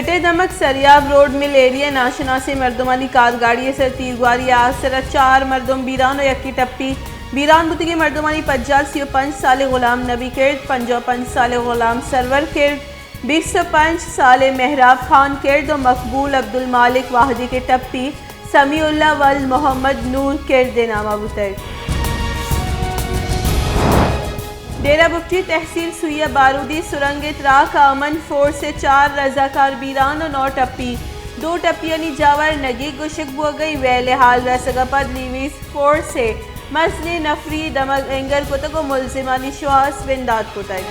کوئٹہ ءِ دمگ سریاب روڈ مل ایریا ءَ ناشناسیں مردمانی کارگاڑی ءِ سر تیرگواری ءِ آسر ءَ چار مردم بیران ءُ یکے ٹپی۔ بیران بوتگیں مردمانی پجار سی ءُ پنچ سالیں غلام نبی کرد، پنجاہ ءُ پنچ سالیں غلام سرور کرد، بیست ءُ پنچ سالیں مہراب خان کرد ءُ مقبول عبدالمالک واہدے کہ ٹپی، سمیع اللہ ولد محمد نور کرد ءِ نام ءَ بوتگ۔ ڈیرہ بگٹی تحصیل سوئی ءَ بارودی سرنگ ءِ تراک ءَ امن فورس ءِ چار رضاکار بیران ءُ نو ٹپی۔ دو ٹپیانی جاور نگیگ گوشگ بوگ ءَ اِنت، ویل ءِ ہال رسگ ءَ پد لیویز فورس ءِ مزنیں نفری دمگ اینگر کتگ ءُ ملزمانی شواہاز بندات کتگ۔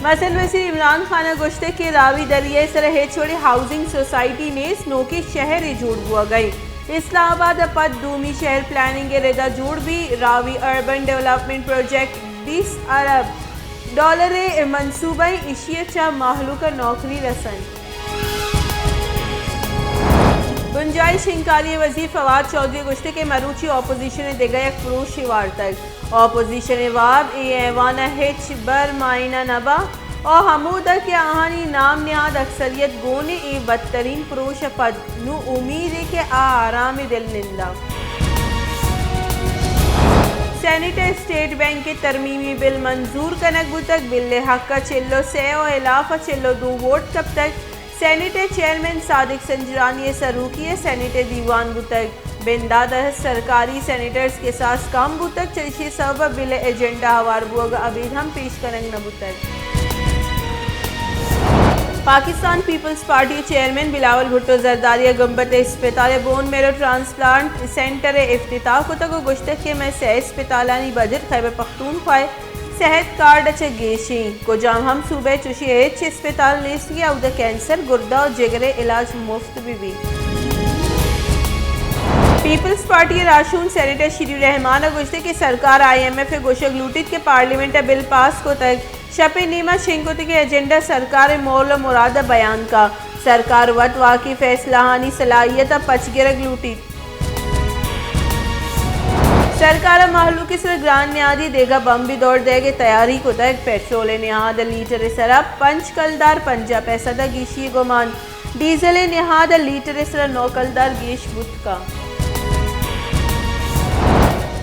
مزن وزیر عمران خان ءَ گوشتگ کہ راوی دریا ءِ سر ءَ ہچ وڑیں ہاؤسنگ سوسائٹی نیست، نوکیں شہرے جوڑ بوگ ءَ اِنت۔ اسلام آباد ءَ پد دومی شہر پلاننگ ءِ رد ءَ جوڑ بیت۔ راوی اربن ڈیولپمنٹ پروجیکٹ بیست ارب ڈالر ءِ منصوبہ اِنت، ایشی ءَ چہ مہلوک ءَ نوکری رسنت۔ بنجاہی شنگکاری ءِ وزیر فواد چوہدری ءَ گوشتگ کہ مروچی اپوزیشن ءَ دگہ یک پروشے وارتگ۔ اپوزیشن ءِ واب اے ایوان ءَ ہچبر معائنہ نہ باں ءُ ہمودا کہ آہانی نام نہاد اکثریت گون اِنت، اے بدترین پروش ءَ پد نوں امیدے کہ آ آرامیں دل ننداں۔ سینیٹ ءَ اسٹیٹ بینک ءِ ترمیمی بل منظور کنگ بوتگ، بل ءِ حق ءَ چل ءُ سے ءُ ہلاف ءَ چل ءُ دو ووٹ کپتگ۔ سینیٹ ءِ چیئرمین صادق سنجرانی ءِ سروکی ءَ سینیٹ ءِ دیوان بوتگ۔ بندات ءَ سرکاری سینیٹرز کساس کم بوتگ، چریشی ءِ سبب ءَ بل ءِ ایجنڈا ہوار بوگ ءَ ابید ہم پیش کنگ نہ بوتگ۔ پاکستان پیپلز پارٹی ءِ چیئرمین بلاول بھٹو زرداری ءَ گمبت ءِ اسپتال ءِ بون میرو ٹرانسپلانٹ سینٹر ءِ افتتاح کتگ ءُ گوشتگ کہ مئے سئے اسپتالانی بجٹ خیبر پختونخوا ءِ صحت کارڈ ءَ چہ گیش اِنت۔ کجام ہم صوبہ ءَ چوشیں ہچ اسپتال نیست کہ اودا کینسر، گردہ ءُ جگر ءِ علاج مفت بہ بیت۔ پیپلز پارٹی ءِ راہشون سینیٹر شیری رحمان ءَ گوشتگ کہ سرکار آئی ایم ایف ءِ گوشگ لوٹیت کہ پارلیمنٹ ءَ بل پاس کتگ، شپ ءِ نیم ءَ شنگ کتگیں ایجنڈا سرکار ءِ مول ءُ مراد ءَ بیان کا۔ سرکار وت واکی فیصلہانی صلاحیت ءَ پچ گرگ لوٹیت۔ سرکار ءَ مہلوک ءِ سرا گران نہادی دیگ ءَ بمبی دور دئیگ ءِ تیاری کتگ۔ پیٹرول ءِ نہاد ءَ لیٹر ءِ سرا پنچ کلدار پنجاہ پیسہ ءَ گیشی ءِ گمان۔ ڈیزل ءِ نہاد ءَ لیٹر ءِ سرا نو کلدار گیش بوت کنت۔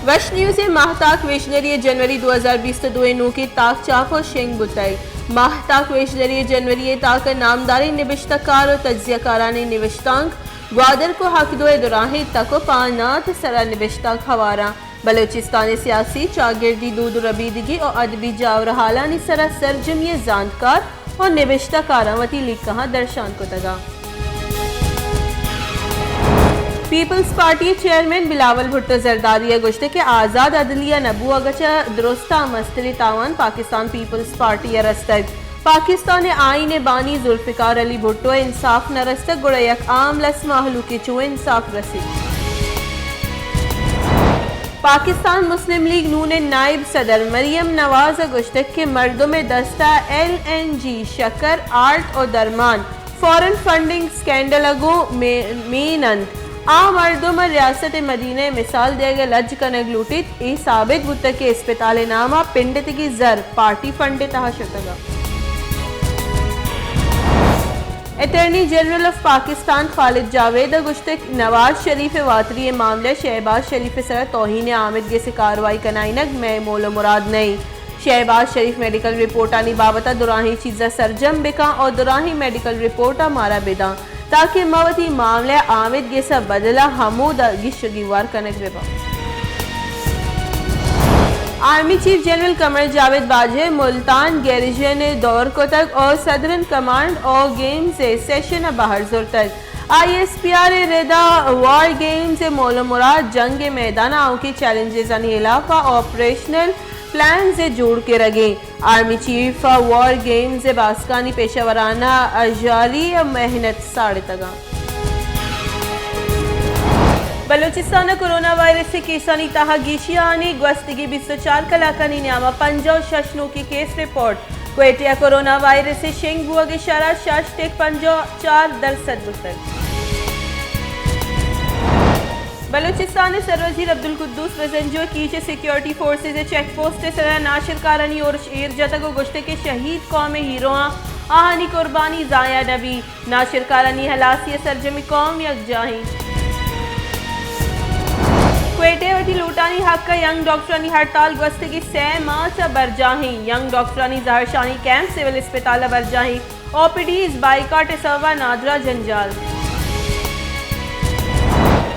وش نیوز ءِ ماہتاک ویژنری ءِ جنوری دو ہزار بیست ءُ دو ءِ نوکیں تاک چاپ ءُ شنگ بوتگ۔ ماہتاک ویژنری ءِ جنوری ءِ تاک ءَ نامداریں نبشتہ کار ءُ تجزیہ کارانی نبشتانک گوادر کو حق دو ءِ دراہیں تک ءُ پہنات ءِ سرا نبشتانک ہوار اَنت۔ بلوچستان ءِ سیاسی، چاگردی، دود ءُ ربیدگی ءُ ادبی جاور ءُ حالانی سرا سرجمی ءِ زانتکار ءُ نبشتہ کاراں وتی لیکہاں درشان کتگ اَنت۔ پیپلز پارٹی ءِ چیئرمین بلاول بھٹو زرداری ءَ گوشتگ کہ آزاد عدلیہ نہ بوگ ءَ چہ درستاں مستریں تاوان پاکستان پیپلز پارٹی ءَ رستگ۔ پاکستان ءِ آئین ءِ بانی ذوالفقار علی بھٹو ءَ انصاف نہ رستگ، گڑا یک عام لس مہلوکے چوں انصاف رسیت؟ پاکستان مسلم لیگ نون ءِ نائب صدر مریم نواز ءَ گوشتگ کہ مردم ءِ دست ءَ ایل این جی، شکر، آرٹ ءُ درمان فارن فنڈنگ سکینڈل ءَ گوں مے-، مین اَنت۔ آ مردم ءَ ریاست ءِ مدینہ ءِ مثال دیگ ءَ لج کنگ لوٹیت۔ اے ثابت بوتگ کہ اسپتال ءِ نام ءَ پنڈتگیں زر پارٹی فنڈ ءِ تہا شتگ اَنت۔ اٹارنی جنرل آف پاکستان خالد جاوید ءَ گوشتگ کہ نواز شریف ءِ واتری ءِ معاملہ ءَ شہباز شریف ءِ سرا توہین ءِ آمید گس ءِ کاروائی کنائینگ مئے مول ءُ مراد نہ اِنت۔ شہباز شریف میڈیکل رپورٹانی بابت ءَ دراہیں چیز ءَ سرجم بکن ءُ دراہیں میڈیکل رپورٹ ءَ مارا بدنت تاکہ ما وتی معاملہ ءَ آمید گس ءِ بدل ءَ ہمود ءَ گیش ءُ گیوار کنگ بہ باں۔ آرمی چیف جنرل قمر جاوید باجوہ ءَ ملتان گیریژن ءَ دور کتگ ءُ سدرن کمانڈ ءُ گیمز ءِ سیشن ءَ بہر زرتگ۔ آئی ایس پی آر ءِ رد ءَ وار گیمز ءِ مول ءُ مراد جنگ ءِ میدان ءَ آؤکیں چیلنجزانی ہلاپ ءَ آپریشنل پلانز ءِ جوڑ کرگ اِنت۔ آرمی چیف ءَ وار گیمز ءِ باسکانی پیشہ ورانہ ءَ ژاری ءُ محنت ساڑتگ اَنت۔ بلوچستان ءَ کرونا وائرس ءِ کیسانی تہا گیشی آنی، گوستگیں بیست ءُ چار کلاکانی نیام ءَ پنجاہ ءُ شش نوکیں کیس رپورٹ۔ کوئٹہ ءَ کرونا وائرس ءِ شنگ بوگ ءِ شرح شش ٹک پنجاہ ءُ چار درسد بوتگ۔ بلوچستان ءِ سروزیر عبدالقدوس بزنجو ءَ کیچ ءِ سیکورٹی فورسز ءِ چیک پوسٹ ءِ سرا ناشرکارانی ارش ایر جتگ ءُ گوشتگ کہ شہید قوم ءِ ہیروآں آہانی قربانی ضائع نہ بی، ناشرکارانی ہلاسی ء سرجمیں قوم یکجاہیں۔ کوئٹہ ء وتی لوٹانی حق ء ینگ ڈاکٹرانی ہڑتال گوستگیں سئے ماہ چہ برجاہیں، ینگ ڈاکٹرانی زہرشانی کیمپ سول اسپتال ء برجاہیں، او پی ڈیز بائیکاٹ ء سبب ء نادراہ جنجال۔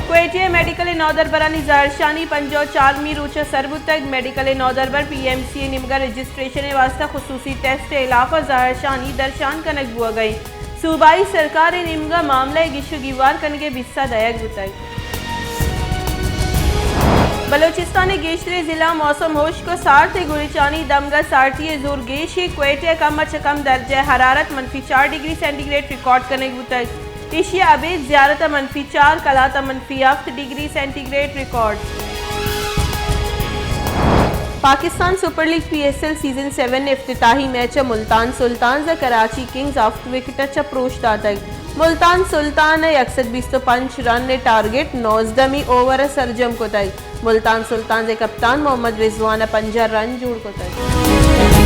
کوئٹہ ء میڈیکل ء نودربرانی زہرشانی پنجاہ ء چارمی روچ ء سر بوتگ، میڈیکل ء نودربر پی ایم سی ء نیمگ ء رجسٹریشن ء واستہ خصوصی ٹیسٹ ء ہلاپ ء زہرشانی درشان کنگ بوگ ء انت۔ صوبائی سرکار ء نیمگ ء معاملہ ء گیش ء گیوار کنگ ء بیسہ دئیگ بوتگ۔ بلوچستان ء گیشتریں ضلع موسم ہشک ء سارت ء گریچانی دمگ ء سارتی ء زور گیش ء کوئٹہ ء کم ء چہ کم درجہ حرارت منفی چار ڈگری سینٹی گریڈ ریکارڈ کنگ بوتگ۔ ایشی ء ابید زیارت ء منفی چار، کلات ء منفی ہفت degree centigrade record. Pakistan super league P S L season seven افتتاحی میچ ء ملتان سلطانز ء کراچی کنگز ہفت وکٹ ء چہ پروش داتگ۔ ملتان سلطان ء یک سد بیست ء پنچ رن ء ٹارگٹ نوزدہمی اوور ء سرجم کتگ۔ ملتان سلطانز ء کپتان محمد رضوان ء پنجاہ رن جوڑ کتگ۔